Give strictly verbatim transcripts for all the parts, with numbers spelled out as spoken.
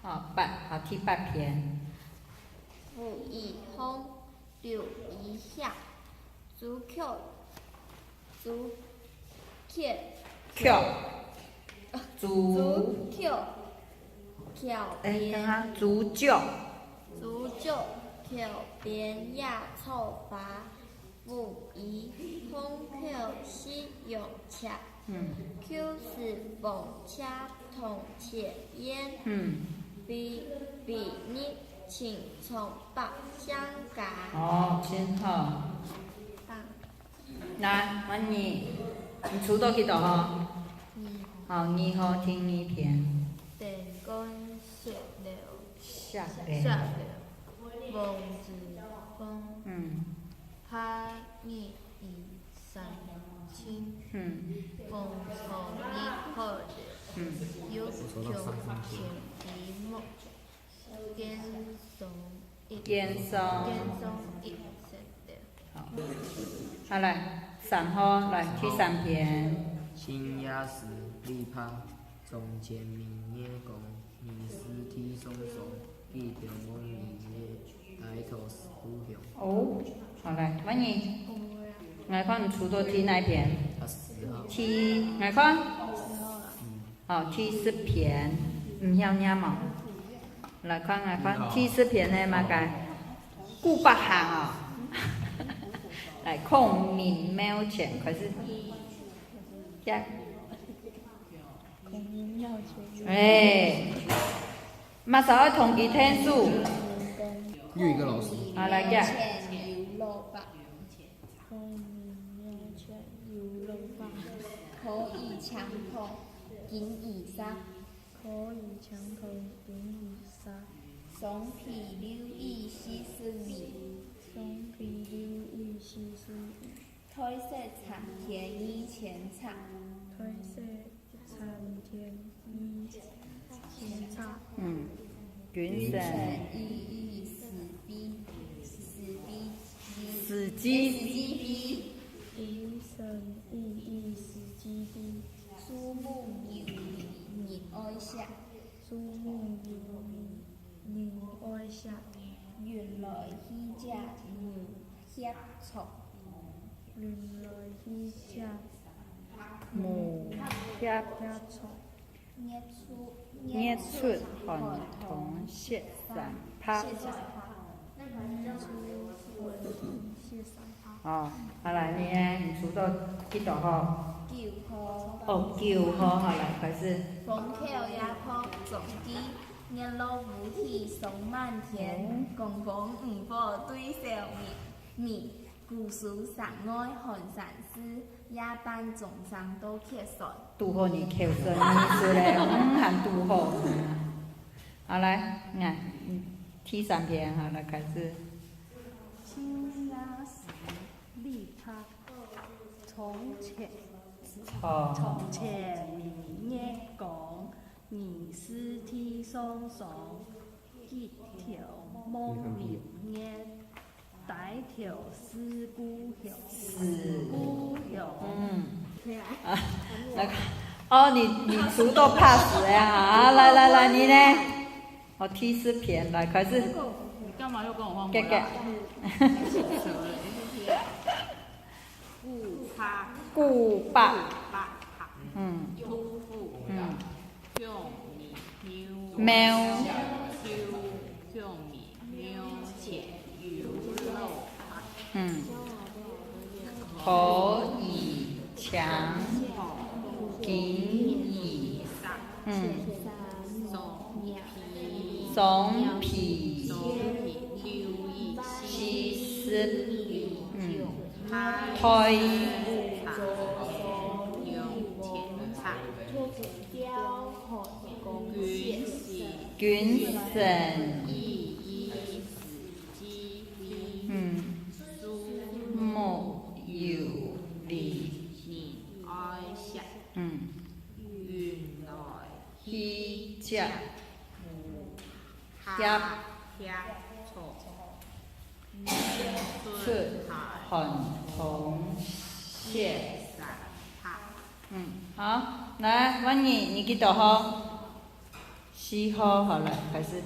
好，八，好，第八篇。烏衣巷，柳依霞。朱雀，朱雀，雀，朱，朱雀，橋邊，欸，等下，朱雀。朱雀，橋邊野草花。 烏衣巷口夕陽斜，嗯。舊時王謝堂前燕。嗯。飛，飛入尋常百姓家。哦，真好。棒。來，換你，你抽到幾多號？二號。好，二號，第二篇。電光石漏。石漏。石漏。王之濂。嗯。 白日依山盡，嗯。風吹日開了，嗯。又共尋悲愐。煙消雲散。煙消雲散了。好。好，來，三號，來，第三篇。靜夜思，李白。 床前明月光，疑是地上霜。舉頭望明月，低頭思故鄉。哦，好，來，換你。𠊎看你抽到第哪篇？啊，十號。第，𠊎看。嗯。好，第十篇，毋曉唸無？來看，𠊎看，第十篇呢，麼个？顧北行哦。來，孔明廟前，開始。耶。 孔明廟前。哎，麼儕愛同佢𢯭手？又一個老師。好，來，講。孔明廟前有老伯。孔明廟前有老伯。可以青銅，今已煞。可以青銅，今已煞。雙皮溜雨四十里。雙皮溜雨四十里。 退色參天二千垤。退色參天二千垤。嗯。君臣。君臣喻于死地，死地，死之，死之非。君臣喻于死之非。樹木有靈，人愛惜。樹木有靈，人愛惜。雲來氣接，無 脅蹙。雲來氣接，無，無，脅，脅蹙。月出，月出寒窗歇山白。月出寒窗歇山白。哦，好啦，你呢？你抽到幾多號？九號。哦，九號，好，來，開始。楓橋夜泊蹤跡，月落烏啼霜滿天。哦。江楓漁火對愁眠，眠。 姑蘇城外寒山寺，夜半鐘聲到客船。堵好你口水，你說嘞，嗯，還堵好。好，來，你看，嗯，第三篇，好，來，開始。靜夜思，李白。床前，床，床前明月光，疑是地上霜。舉頭望明月， 低頭思故鄉。思。故鄉。嗯。啊，那個，哦，你，你抽到pass了啊！啊，來來來，你呢？哦，第四篇，來，開始。你幹嘛又跟我換位啊？哥哥。顧伯。顧伯。顧伯。嗯。杜甫。嗯。 孔明廟。廟。孔明廟前有老伯。嗯。可以青銅，今已煞。嗯。雙皮。雙皮。雙皮溜雨四十里。嗯。退。 君臣。君臣。喻於死之非。嗯。樹木有靈。人愛惜。嗯。雲來氣接。無 脅，脅蹙。月出寒窗歇山白。嗯，好，來，換你，你幾多號？七號，好，來，開始。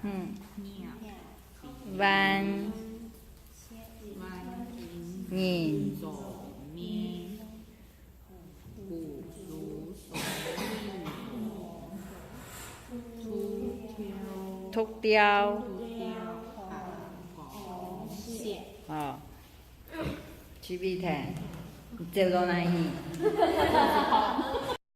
嗯，萬人獨釣。哦，徐美婷，你走到哪去？